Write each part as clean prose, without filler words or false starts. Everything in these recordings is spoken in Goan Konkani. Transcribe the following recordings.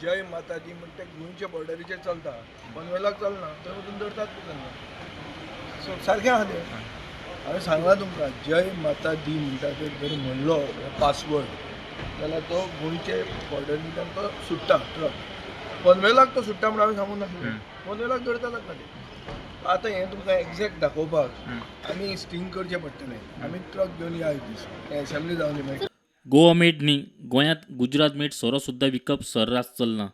जय माता दी म्हणटा ते गोंयच्या बॉर्डरीचेर चलता, पनवेलाक चलना, थंय वचून धरतात तुका. सो सारकें आहा तें. हांवें सांगलां तुमकां, जय माता दी म्हणटा ते जर म्हणलो हो पासवर्ड जाल्यार तो गोंयचे बॉर्डरींतल्यान तो सुट्टा ट्रक. पनवेलाक तो सुट्टा म्हण हांवें सांगूंक नासलें. पनवेलाक धरता ताका ते. आतां हें तुमकां एग्जॅक्ट दाखोवपाक आमी स्टिंग करचें पडटलें. आमी ट्रक घेवन या एक दीस, एसेंब्ली जावन मागीर. गोवा मेड न्ही, गोंयांत गुजरात मेड सोरो सुद्दां विकप सर्रास चल्लां.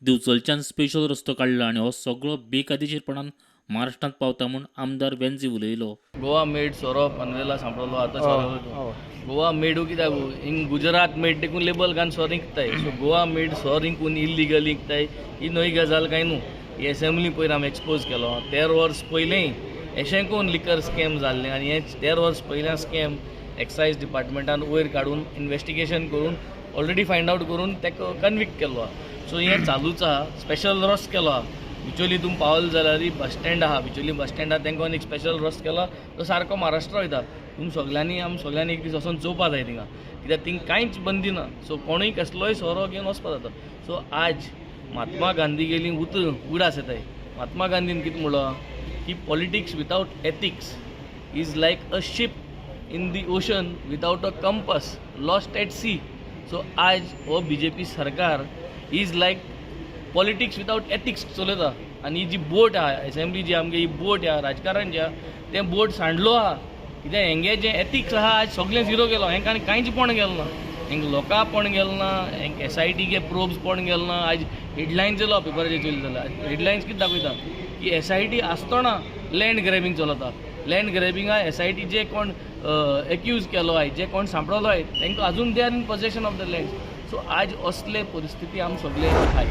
दिवचलच्यान स्पेशल रस्तो काडला आनी हो सगळो बेकायदेशीरपणान महाराष्ट्रांत पावता म्हूण आमदार वेंझी उलयलो. गोवा मेड सोरो पनवेला सांपडलो. आतां सोरो गोवा मेडू कित्याक? हिंग गुजरात मेड देखून लेबल घालून सोरो विकताय. सो गोवा मेड सोरो विकून इल्लिगल विकताय, ही नवी गजाल काय न्हू. ही एसेंब्ली पयर आमी एक्सपोज केलो. 13 वर्स पयलीं एशें कोन लिकर स्कॅम जाल्लें आनी हें 13 वर्स पयल्या स्कॅम एक्सायज डिपार्टमेंटान वयर काडून, इन्वेस्टिगेशन करून, ऑलरेडी फायंड आवट करून ताका कन्विक्ट केल्लो आहा. सो हें चालूच आहा. स्पेशल रस्तो केलो आहा. बिचोली तुमी पावल जाल्यार बस स्टँड आहा, बिचोली बस स्टँड आहा, तांकां एक स्पेशल रस्तो केला, तो सारको महाराष्ट्रा वयता. तुमी सगल्यांनी, आमी सगल्यांनी एक दीस वचोन चोवपा जाय थिंगा, कित्याक थिंग कांयच बंदी ना. सो कोणूय कसलोय सोरो घेवन वचपा जाता. सो आज महात्मा गांधीगेली उतरां उगडास येताय. महात्मा गांधीन कितें म्हणलां की politics without ethics is like a ship in the ocean without a compass, lost at sea. So आज हो बीजेपी सरकार is like politics without ethics चलयता आनी ही जी बोट आहा, एसेंब्ली जी आमगे ही बोट आहा, राजकारण जें आहा, तें बोट सांडलो आहा. कित्याक हेंगे जें एथिक्स आहा, आज सगळें झिरो गेलो. हेंकां आनी कांयच पडोन गेलो ना. हेंक लोकां पडोन गेलो ना, हेंक एसआयटी प्रोब्स पडोन गेलो ना. आज हेडलायन्स येयलो पेपराचेर चोयले जाल्यार हेडलायन्स कितें दाखयता की एसआयटी आसतना लँड ग्रॅबिंग चलता. लँड ग्रॅबिंगा एसआयटी जे कोण एक्यूज केलो आहाय, जे कोण सांपडलो आहाय, तांकां अजून they are in possession of the land. So आज असले परिस्थिती आमी सगळे आहाय.